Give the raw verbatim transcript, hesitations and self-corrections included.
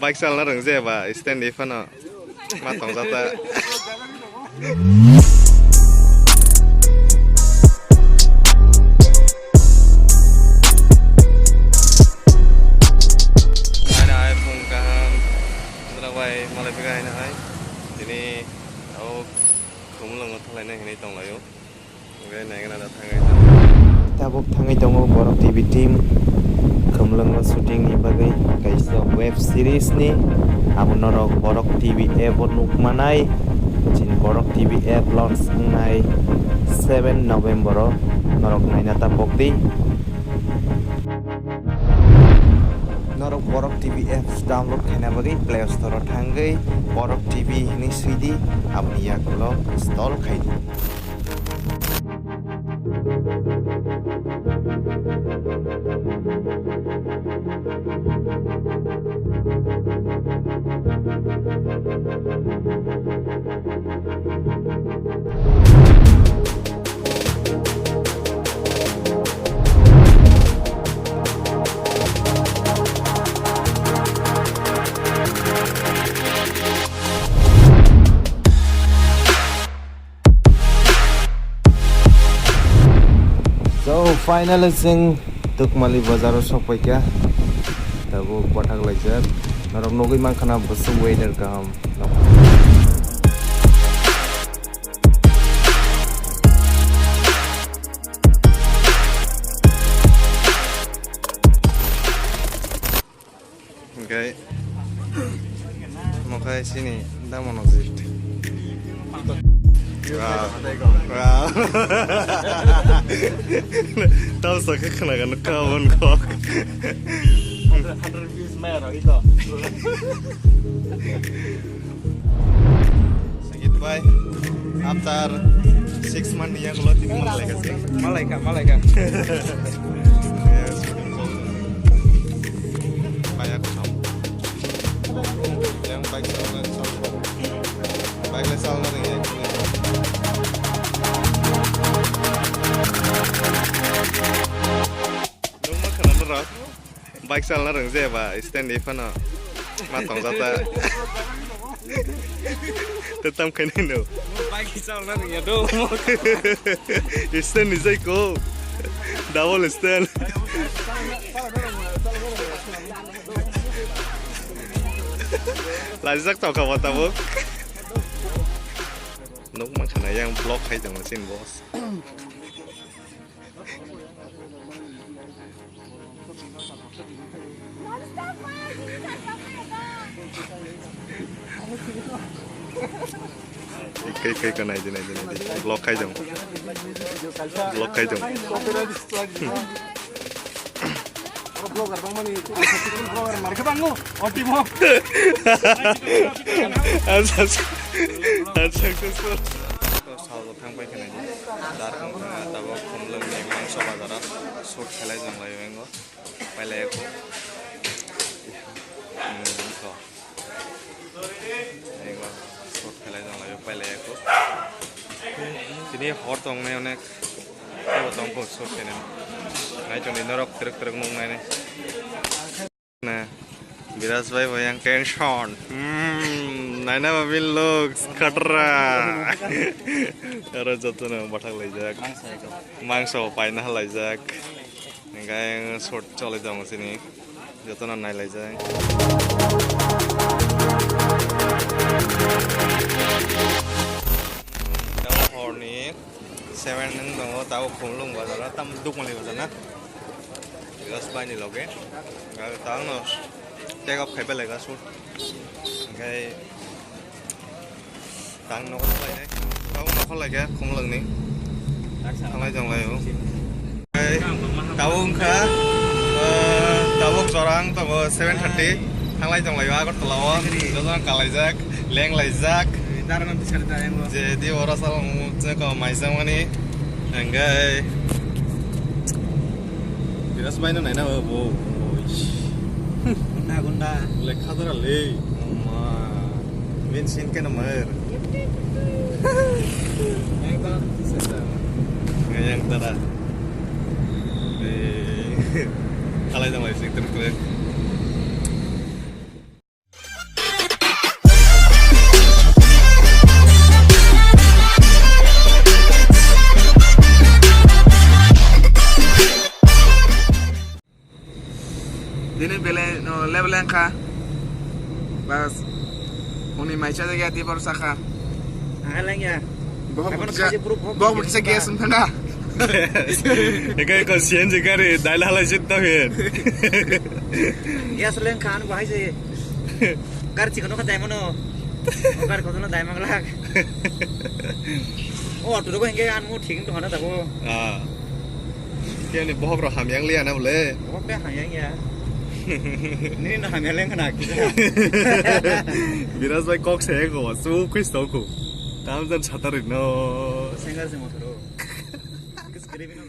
Bike chalna rwng je ba stand ni phano ma tongjata. Haino hai phung kaham, norok bai malai phaikha haino hai. Tini tabuk Khumulwngo thanglaina hinwi tonglaio. Hwnkhe naigwna da thangwi tongo. Tabuk thangwi tongo Borok T V team Khumlwngo shooting ni bagwi kaisa web series ni. Abo norok Borok T V app o nuk manai. Chini Borok T V app launch wngnai seven November o norok naina ta pokdi. Norok Borok T V apps download khaina bagwi Play Store o thangwi Borok T V hinwi swidi, aboni yagulo install khaidi. So, finally, chwng Tukmali bazar o sokpaikha. Tabuk bathak laijak. Norok nugwi mankha na, bwswk weather kaham. Hwnkhe, omo khe chini damono jit. Wow. Wow. Tamo sakhe khwnagan kha aboni kok. Hundred rupees maya rw ito. Sigit bhai, after six month ni yagulo tini malaikha se. Malaikha, malaikha. Yes, shooting chol. Bhaiya kothom. Yang bike chalna, chalna. Bike le chalna rwngya. Nungma khana norok. Bike chalna rwng je ba stand ni phano ma tongjata. Te tam khaini no. Bike chalna rwng ya do. Stand ni jai ko. Double stand. Lajak tongkha ba tabuk. Nukma khana yang vlog khai tongo chini boss. Kai, kai, kai, naidi, naidi, naidi. Vlog khai jong. Vlog khai jong. Vlogger bangmani, vlogger marke bango, otimo. Unsuccessful. Sal bo thang pai khana ni. Dar khong khana tabok Khumlwng ni mangso bazar o shoot khelai jong lai bengo. Pailai ko. Hmm, ko. Ego shoot khelai jong lai pailai ko. Tini hor tong nai onek. Abo tong ko shoot kene. Nai tong ni norok trek trek nung nai ni. Na, Biraj bhai bo yang tension. Hmm, naina ba bil looks khatra. Aro jotono bathak laijak. Mangso paina laijak. Hingke shot cholai tongo sini. Jotono nai laijak. Horni seven wng tongo, tabok Khumlwng bazar, tam Dukmali bazar na. Just bai ni loge. Tangno take off khai belai ga shoot. Hingke tang nogo lainai. Tabok nokhor laikha Khumlwng ni. Thanglai tong laio. Tabok wngkha, tabok jora wng tongo seven thirty. Thanglai tong laio Agartala o. Jotono kalaijak. Leng laijak. Darano tisari da engo. Je di ora sal mung je ko maisang mani. Enggai. Biras maino naina bo. Gunda gunda. Lekha dara le. Ma. Min sin ke namar. Engko tisari da. Ngayang tara. Eh. Kalai dong lai sing terus. Dini bele no level yang kha. Bas. Uni mai cha jaga di baru saka. Ang lang ya. Bohok Aku bukisa, nak kasi proof, bohok bohok bukisa bukisa. Gas mangga. Eko eko C N G gari dai la la jit ta phin. Gas leng khan bahai se. Gar chikon khan dai mano. Gar kotono dai manglak. O auto ko hinge an mu thik to hana dabo. Ah. Kiyani bohok rok hamyang liya na bole? Bohok de hamyang ya. Nini no hamyang leng khana kisa. Biraj bhai kok se ko, su kis to ko. Tam jan chata ri no. Singer se motoro. Kis garibi no.